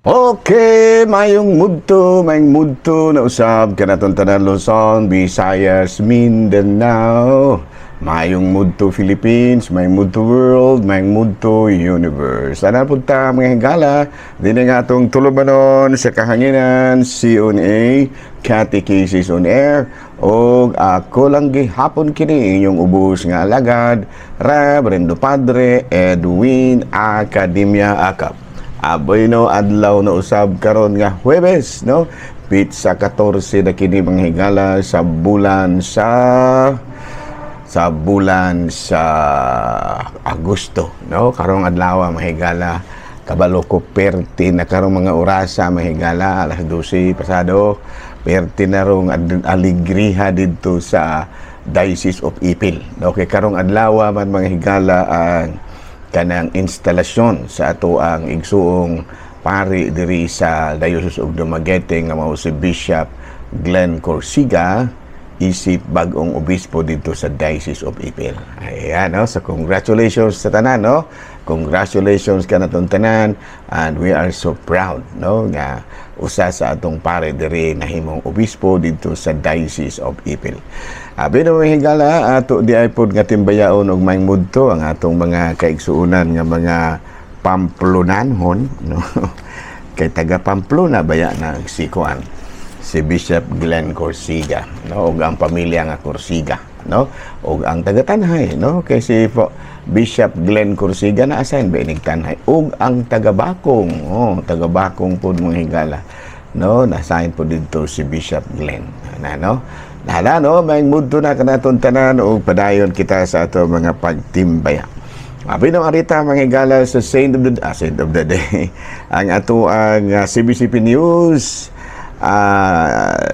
Okay, mayong mudto na usab kanatong tanan Luzon, Visayas, Mindanao. Mayong mudto Philippines, mayong mudto world, mayong mudto universe. Ana pud ta, mga higala, dinhi nga atong tulubanon sa kahanginan, CONA, Catechesis on Air, og ako lang gihapon kini inyong ubos nga alagad, Reverendo Padre Edwin Academia Acap. Aboy no, adlaw na usab karon nga Huwebes, no? Petsa 14 na kini, mga higala, sa bulan sa Agosto, no? Karong adlaw, mga higala, kabalo ko perti na karong mga orasa, mga higala, alas 12 pasado, perti na rong aligriha didto sa Diocese of Ipil. Okay, karong adlaw man, mga higala, ang kanang instalasyon sa ato ang igsuong pari diri sa Diocese of Dumaguete nga mao si Bishop Glenn Corsiga isip bag-ong obispo dito sa Diocese of Ipil. Ayan, no? So congratulations sa tanan, no? Congratulations kanatong tanan and we are so proud, no, nga usa sa atong pare diri nahimong obispo dito sa Diocese of Ipil. Abi no, mga higala, ato di ay pod nga timbayaon og maayong mudto ang atong mga kaigsuonan nga mga Pamplonanhon, no? Kay taga Pamplona baya na si kuan, si Bishop Glenn Corsiga, no, ug ang pamilya nga Corsiga, no, ug ang taga Tanjay, no, kay si po, Bishop Glenn Corsiga na assign ba inig Tanjay, ug ang taga Bakong, oh, taga Bakong pud, mga higala, no, na-assign po didto si Bishop Glenn na, no. Hala, no, may mudto na kanaton tanan ug padayon kita sa ato mga pagtimbaya. Abi no, arita, mga higala, sa saint of the day. Ang ato ang CBCP News, 150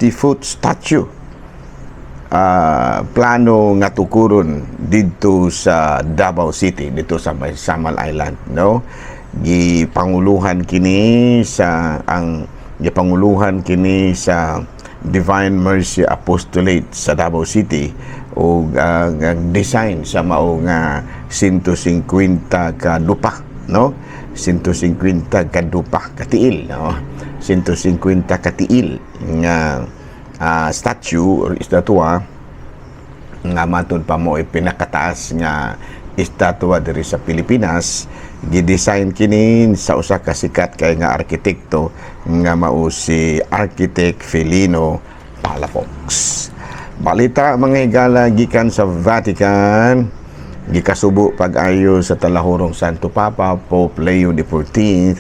foot statue plano nga tukuron didto sa Davao City, dito sa may Samal Island, no. Gipanguluhan kini sa Divine Mercy Apostolate sa Davao City ug ang design sa mao nga 150 ka dupa, no, 150 ka dupa katiil, no, 150 katiil nga statue or estatwa nga matud pa mo pinakataas nga estatwa diri sa Pilipinas. Gidesign kini sa usa ka sikat kay nga arkitekto nga mao si Architect Felino Palafox. Balita, mga higala, gikan sa Vatican, gikasubo pag-ayo sa talahurong Santo Papa Pope Leo XIV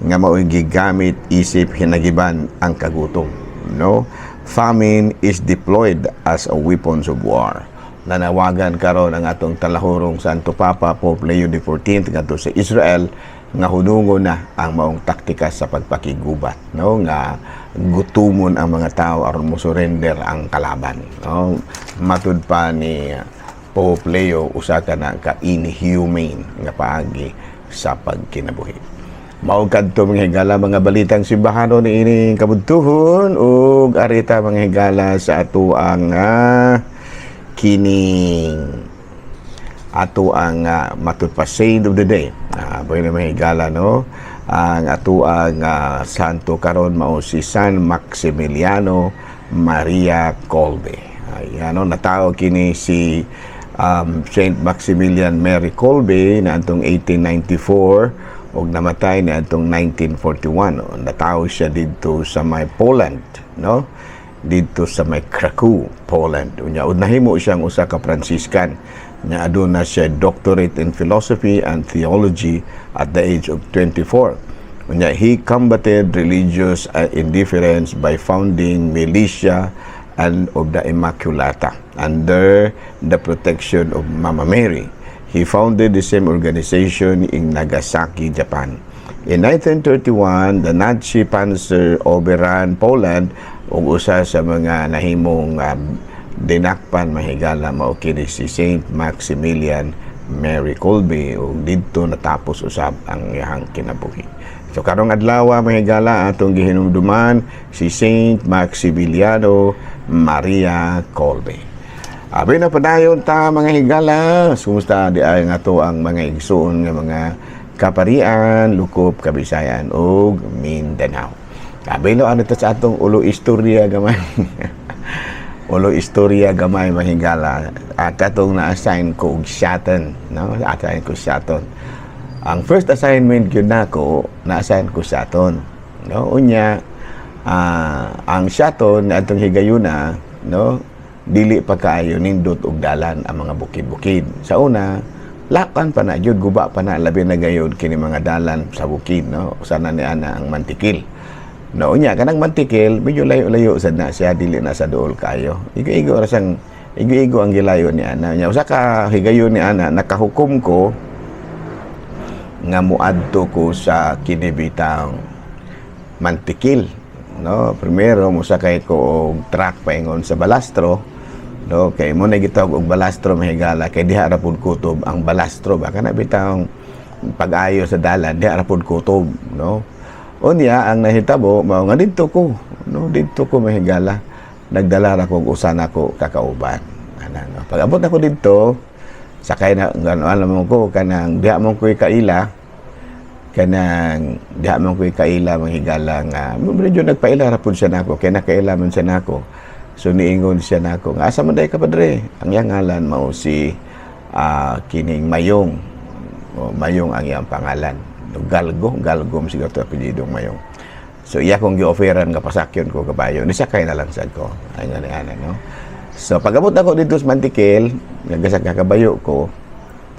nga mao'y gigamit isip hinagiban ang kagutom, no. Famine is deployed as a weapons of war. Nanawagan karon ang atong talahurong Santo Papa Pope Leo XIV ngadto sa Israel nga hunungon na ang maong taktika sa pagpakigubat, no, nga gutumon ang mga tao aron mo surrender ang kalaban, no. Matud pa ni Pope Leo, usa ka na ka inhumane nga paagi sa pagkinabuhi. Mao kadto, mga higala, mga balitang simbahano ni ining kabudtuhon ug arita, mga higala, sa ato ang kining ato ang matud pa saint of the day. Pwede, mga higala, no? Ang ato ang santo karon mao si San Maximiliano Maria Kolbe. Ayan, no, natawo kini si Saint Maximilian Mary Kolbe na atong 1894 ug namatay na atong 1941. No? Natawo siya didto sa may Poland, no? Didto sa may Krakow, Poland. Unya ud nahimo siyang usa ka Franciscan nga aduna siya doctorate in philosophy and theology at the age of 24. Unya he combated religious indifference by founding militia and of the Immaculata under the protection of Mama Mary. He founded the same organization in Nagasaki, Japan. In 1931, the Nazi Panzer overran Poland ug usa sa mga nahimong dinakpan, mahigala, mao kini si Saint Maximilian Mary Kolbe ug didto natapos usab ang iyang kinabuhi. So karong adlaw, mga higala, atong gihinumduman si Saint Maximiliano Maria Kolbe. Abi na padayon ta, mga higala. Kumusta di ay nga to ang mga igsoon nga mga Kaparian, Lukop, Kabisayan ug Mindanao. Kabilo ano to sa atong ulo istorya gamay. Ulo istorya gamay, mahigala. At katong na-assign ko og Siaton, no? Na-assign ko Siaton. Ang first assignment gyud nako, na-assign ko Siaton. No? Unya, ang Siaton atong higayuna, no? Dili pa kaayo nindot og dalan ang mga bukid-bukid. Sa una, lakan pa na gyud, guba pa na, labi na gayud kini mga dalan sa bukid, no? Sana ni ana ang Mantikil. No, unya kanang Mantikil, medyo layo-layo sad na siya, dili na sa duol kayo. Igo-igo ra siyang igo-igo ang gilayo ni ana. Nya usa ka higayon ni ana nakahukom ko nga muadto ko sa kinibitang Mantikil, no? Primero mosakay ko og truck paingon sa Balastro, no? Kay mo na gitawag og Balastro, mahigala, kay diha ra pud kutob ang Balastro ba, kana bitang pag-ayo sa dalan, diha ra pud kutob, no? Unya ang nahitabo mao nga didto ko, no? Didto ko, mahigala, nagdala ra ko og usa nako kakauban ana, no? Pag abot ako didto, sakay na gano, alam mo ko kanang diha mo ko'y kaila, kanang diha mo ko'y kaila, mahigala, nga medyo nagpaila ra pud siya nako kay nakaila man siya nako. So niingon siya nako nga, "Asa man day ka, padre?" Ang iyang ngalan mao si kining Mayong o, Mayong ang iyang pangalan. Galgo, Galgo mo siguro ito apelyidong Mayong. So iya kong gi-offeran nga pasakyon ko kabayo, nisakay na lang sad ko ay nga ni ana, no? So pag-abot ako dito sa Mantikil, nagasak kabayo ko.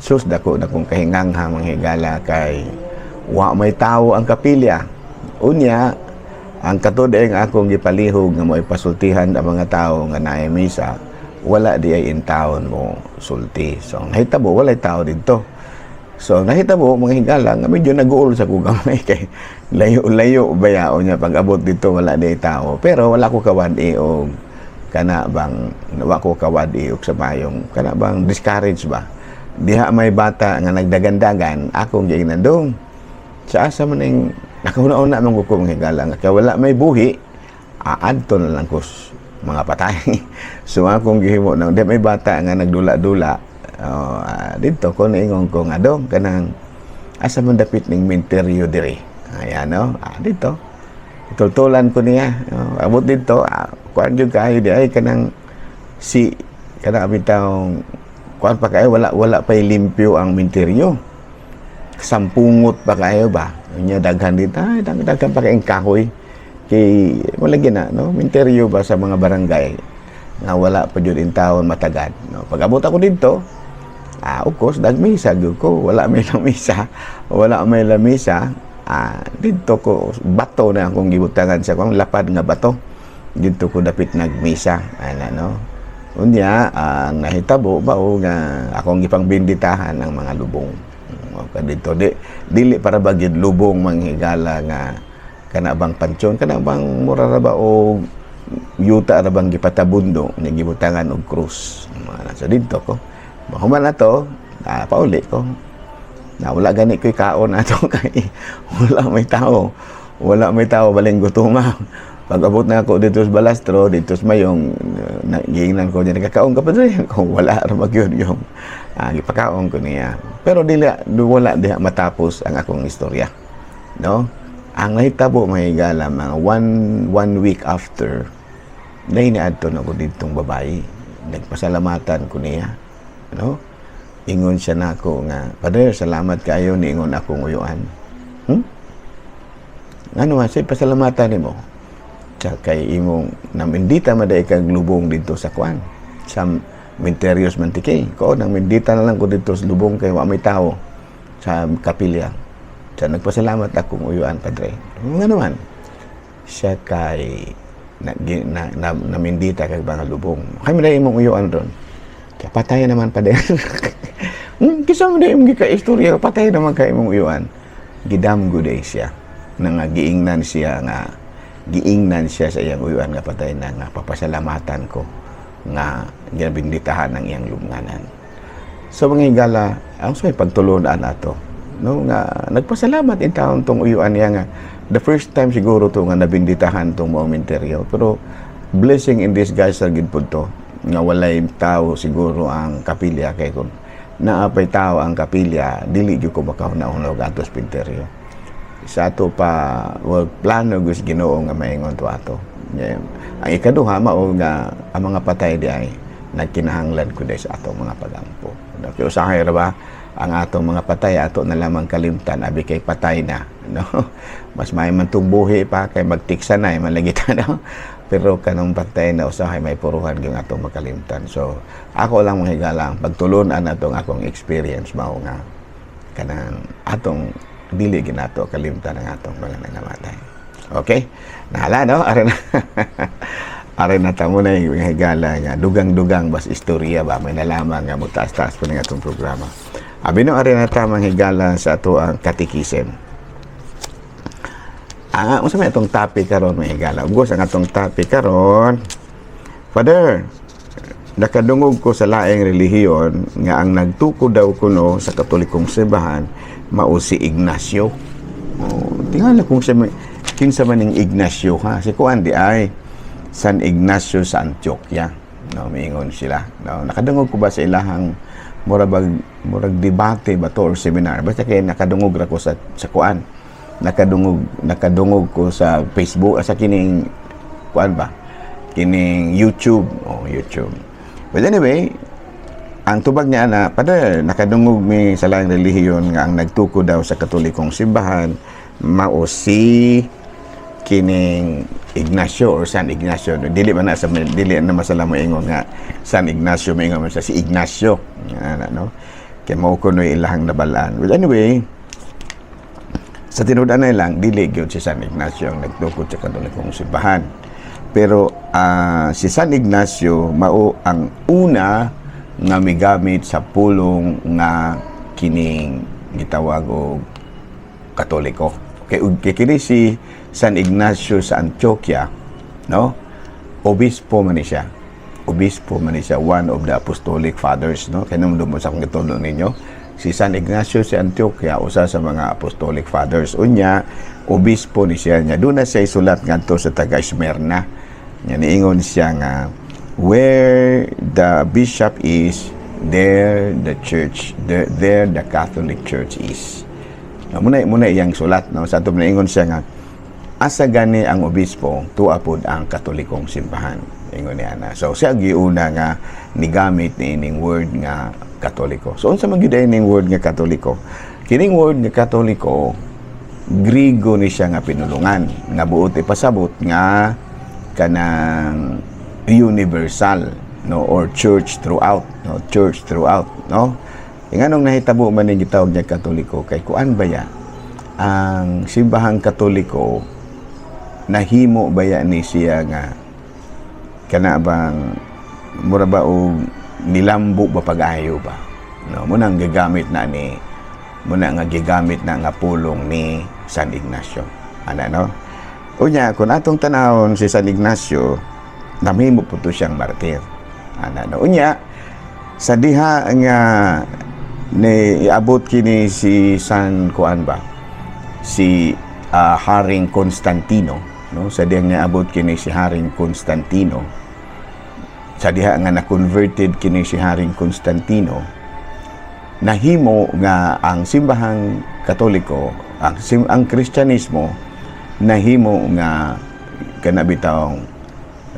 Sus, dako na kong kahinganghang, mga higala, kay wa may tao ang kapilya. Unya ang katod ang akong gipalihog nga mo ipasultihan ang mga tao nga naay misa, wala di ay in town mo sulti. So ang nahitabo, walay tao didto. So nahitabo, mga higala, nga medyo nag-uol sa ko gamay kay layo-layo baya. Unya pag abot dito, wala di ay tao, pero wala ko kawad-i og kana bang, wa ko kawad-i og sa mayong kana bang discourage ba. Diha may bata nga nagdagandagan, akong giingnan, "Dong, sa asa man ning?" Nakahuna-una man ko, mga higala, nga kay wala may buhi, aadto na lang ko mga patay. So akong gihimo nang di may bata nga nagdula-dula, oh, didto ko niingon ko nga, "Dong, kanang asa man dapit ning minteryo diri?" Ayan, no? Dito tultulan ko niya. Oh, abot dito, kuan jud kaayo di ay kanang si kanang bitawng kuan pa kayo, wala wala pa'y limpyo ang minteryo, sampungot pa kayo ba. Unya daghan dito, ay daghan pa kayong kahoy kay wala gina, no? Minteryo ba sa mga barangay nga wala pa jud in taon matagad, no? Pag abot ako dito, of course nagmisa gyud ko. Wala may lamisa, wala may lamisa. Didto ko, bato na akong gibutangan sa akong lapad nga bato, didto ko dapit nagmisa ana, no? Unya ang nahitabo mao nga akong gipangbinditahan ang mga lubong. Okay, dito di dili para ba gyud lubong, manghigala, nga kana bang pansyon, kana bang mura ra ba og yuta ra bang gipatabundo nya gibutangan og krus mga nasa. Didto ko human na to, pauli ko na. Wala gani ko'y kaon ato kay wala may tao, wala may tao, baling gutuma. Pag abot na ako dito sa Balastro, dito sa Mayong, giingnan ko niya, "Nagkakaon ka pa dre?" Kung wala ra magyud yung gipakaon ko niya. Pero dili, wala diha matapos ang akong istorya, no? Ang nahitabo, mahigala, mga one week after, dahil niadto na ko ditong babae. Nagpasalamatan ko niya, no? Ingon siya nako nga, "Padre, salamat kayo," niingon akong uyuan. "Ano man, say pasalamatan nimo?" Sa kay imong namindita maday kag lubong dito sa kwan sa Minterios Mantikil ko, nang mindita na lang ko dito sa lubong kay wa may tao sa kapilya. Sa nagpasalamat akong uyuan, padre. Nga naman siya kay na, namindita kag mga lubong kay mo imong uyuan ron. Kaya patay naman pa din. Kisa mo na imong gika-istorya, patay naman kay imong uyuan. Gidamgo day siya. Na nga giingnan siya sa iyang uyuan nga patay na nga papasalamatan ko nga ginabinditahan ng iyang lubnganan. So mga higala, ang soy pagtulunan ato, no, nga nagpasalamat in taon tong uyuan niya nga the first time siguro to nga nabinditahan tong momentaryo. Pero blessing in disguise sa gid pud to nga walay tao siguro ang kapilya kay kung Naa pay tao ang kapilya, dili gyud ko makahuna-huna og adto sementeryo. Sa ato pa, well, plano gyud sa Ginoo nga maingon to ato. Yeah. Ang ikaduha, mao nga ang mga patay di ay nagkinahanglan ko sa atong mga pagampo. Kaya usahay ra ba ang atong mga patay, ato na lamang kalimtan, abi kay patay na, no? Mas may man tong buhi pa kay magtiksa na man lagi ta, no? Pero kanang patay na, usahay may puruhan gyud atong makalimtan. So ako lang, mga higala, ang pagtulon-an atong akong experience mao nga kanang atong dili ginato kalimtan ang atong mga nangamatay. Okay? Nahala, no? Are na. Are na ta mo na yung mga higala nga dugang-dugang bas istorya ba, may nalaman nga mo taas-taas pa ng atong programa. Abi no, are na ta, mga higala, sa ato ang katikisem. Ah, unsa may atong topic karon, mga higala? Of course, ang atong topic karon, "Father, nakadungog ko sa laing relihiyon nga ang nagtukod daw kuno sa Katolikong simbahan mao si Ignacio." Oh, tingala kung sa kinsa man ning Ignacio, ha. Si kuan di ay San Ignacio sa Antioquia. No, miingon sila. No, nakadungog ko ba sa ilahang murag murag debate ba to or seminar. Basta kay nakadungog ra ko sa kuan. Nakadungog ko sa Facebook, sa kining kuan ba? Kining YouTube. Oh, YouTube. Well, anyway, ang tubag niya na, "Father, nakadungog mi sa laing relihiyon nga ang nagtukod daw sa Katolikong simbahan mao si kining Ignacio or San Ignacio." Dili man na sa dili na masala mo ingon nga San Ignacio, moingon man sa si Ignacio. Ana, no? Kay mao kuno ilahang nabalaan. Well, anyway, sa tinud-anay lang, dili gyud si San Ignacio ang nagtukod sa Katolikong simbahan. Pero si San Ignacio mao ang una nga migamit sa pulong nga kining gitawag og Katoliko. Kay ug kay kini si San Ignacio sa Antioquia, no? Obispo man ni siya. Obispo man ni siya, one of the apostolic fathers, no? Kay nung mo sa akong gitudlo ninyo, si San Ignacio sa Antioquia usa sa mga apostolic fathers. Unya, obispo ni siya niya. Doon na siya isulat ngadto sa taga Smyrna. Nya niingon siya nga where the bishop is, there the church, there the Catholic Church is. No, muna iyang sulat, no? Sa ato ingon siya nga asa gani ang obispo, tuwa pod ang Katolikong simbahan. Ingon niya na. So siya giuna nga nigamit ni ining word nga Katoliko. So unsa man gyud ining word nga Katoliko? Kining word nga Katoliko, Grigo ni siya nga pinulungan nga buot ipasabot nga kanang universal, no, or church throughout, no, church throughout, no? Nganong nahitabo man ning gitawag niya Katoliko? Kay kuan ba ya, ang simbahang Katoliko nahimo baya ni siya nga kana bang mura ba og nilambo ba pag-ayo ba, no? Muna nga gigamit na nga pulong ni San Ignacio ana, no? Unya, kung atong tanawon si San Ignacio, namhimo po to siyang martir ana, no? Unya, sa diha nga ni iabot kini si San kuan ba, si Haring Constantino, no, sa diha nga abot kini si Haring Constantino, sa diha nga na-converted kini si Haring Constantino, nahimo nga ang simbahang Katoliko, ang Kristyanismo nahimo nga kana bitawng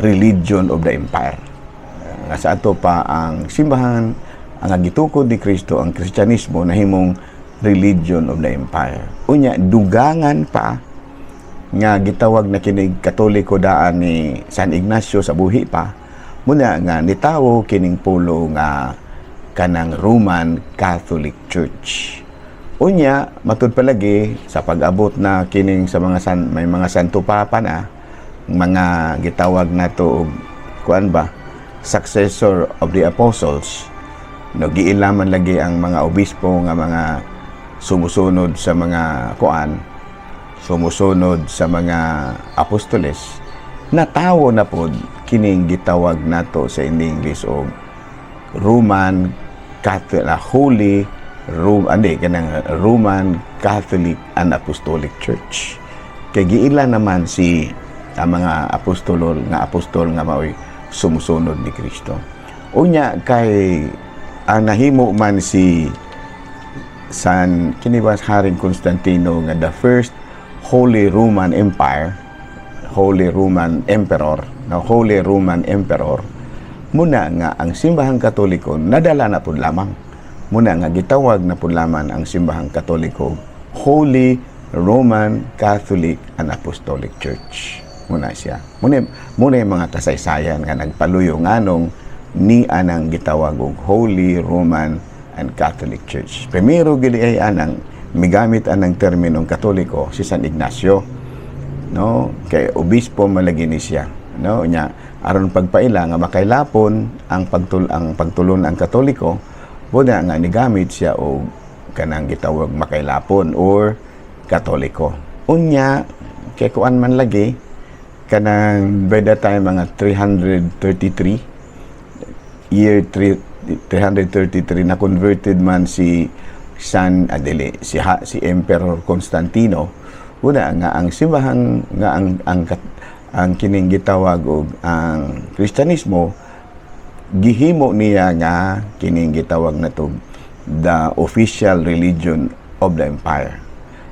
religion of the empire. Nga sa ato pa ang simbahan ang gitukod ni Kristo, ang Kristyanismo, nahimong religion of the empire. Unya, dugangan pa nga gitawag na kinig Katoliko daan ni San Ignacio sa buhi pa muna nga nitawo kining pulo nga kanang Roman Catholic Church. Unya, matud palagi sa pag-abot na kining sa mga san, may mga Santo Papa na mga gitawag nato og kuan ba, successor of the apostles, no? Giilaman lagi ang mga obispo nga mga sumusunod sa mga kuan, sumusunod sa mga apostoles. Natawo na pod kining gitawag nato sa in English og Roman Catholic, Holy Rome, andi kanang Roman Catholic and Apostolic Church, kay giila naman si ang mga apostol nga maoy sumusunod ni Kristo. Unya kay Ang nahimo man si San kini ba Haring Constantino nga the first Holy Roman Empire, Holy Roman Emperor, no, Holy Roman Emperor, muna nga ang Simbahang Katoliko nadala na pud lamang. Muna nga gitawag na pud lamang ang Simbahang Katoliko Holy Roman Catholic and Apostolic Church. Muna siya. Muna yung mga kasaysayan nga nagpaluyo nganong ni anang gitawag og Holy Roman and Catholic Church. Primero gili ay anang migamit anang terminong Katoliko si San Ignacio, no, kay obispo malagi ni siya, no? Nya aron pagpaila nga makailapon ang pagtulon ang Katoliko, buda nga nigamit siya og kanang gitawag makailapon or Katoliko. Unya kay kuan man lagi, kanang by that time mga 333, year 3, 333, na converted man si San Adele si ha, si Emperor Constantino. Una nga ang simbahang nga ang kining gitawag og ang Kristiyanismo, gihimo niya nga kining gitawag na to the official religion of the empire.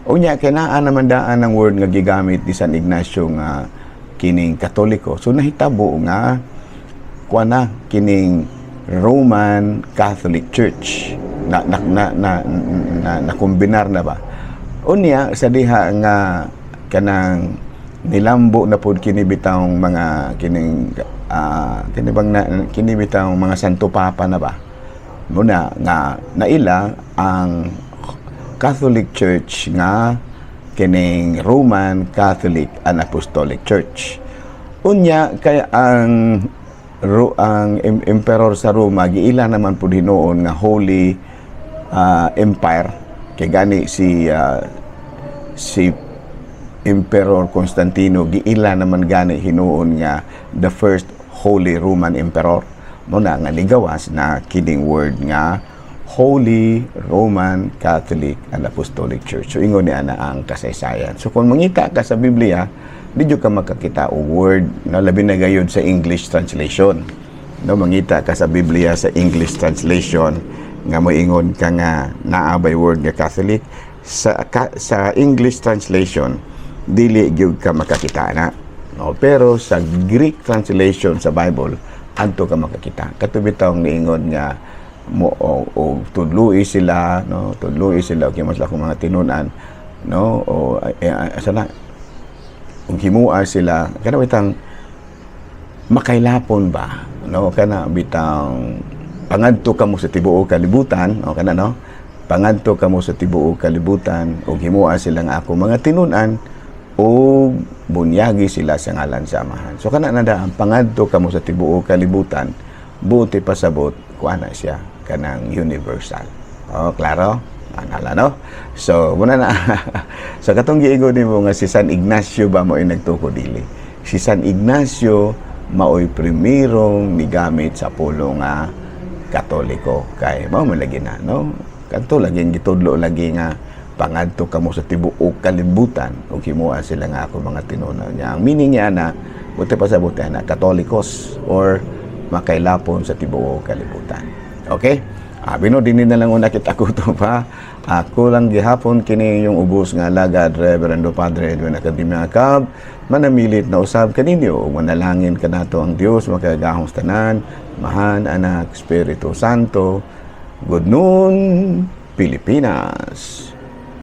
Unya kay naa naman daan ang word nga gigamit ni San Ignacio nga kining Katoliko. So nahitabo nga kuan na kining Roman Catholic Church na nakombinar na ba. Unya sa diha nga kanang nilambo na pod kini bitawng mga kining kini bang na, kini bitawng mga Santo Papa na ba, muna nga naila ang Catholic Church nga kining Roman Catholic and Apostolic Church. Unya kay ang emperor sa Roma giila naman pud hinuon nga Holy Empire, kay gani si Emperor Constantino giila naman gani hinuon nga the first Holy Roman Emperor. Mo na nga nigawas na kining word nga Holy Roman Catholic and Apostolic Church. So ingon ni ana ang kasaysayan. So kung mangita ka sa Biblia, di jud ka makakita og word na, labi na gayud sa English translation. No, mangita ka sa Biblia sa English translation nga moingon ka nga naa bay word nga Catholic sa English translation, dili gyud ka makakita na. No, pero sa Greek translation sa Bible, adto ka makakita. Kato bitawng niingon nga mo o tudloi sila, no, tudloi sila og mas akong mga tinun-an, no, o asa na ug himua sila kana bitang makailapon ba, no, kana bitang pangadto kamo sa tibuok kalibutan, o kana, no, pangadto kamo sa tibuok kalibutan ug himua sila nga ako mga tinun-an ug bunyagi sila sa ngalan sa Amahan. So kana na ang pangadto kamo sa tibuok kalibutan, buti pasabot kuan na siya, kanang universal. Oh, klaro? Anala, no? So, muna na. Sa katong giingon nimo nga si San Ignacio ba mo'y nagtuko, dili. Si San Ignacio maoy primerong nigamit sa pulong nga Katoliko, kay mao man lagi na, no? Kadto lagi gitudlo lagi nga pangadto kamo sa tibuok kalibutan ug himoa sila nga ako mga tinun-an niya. Ang meaning niya na buti pasabot na Katolikos or makailapon sa tibuok kalibutan. Okay? Abi no, dinhi na lang una kita kutob pa. Ako lang gihapon kini yung ubos nga alagad, Reverendo Padre Edwin Academia Cab, manamilit na usab kaninyo ug manalangin kanato ang Dios makagagahom sa tanan, Amahan, Anak, Espiritu Santo. Good noon, Pilipinas.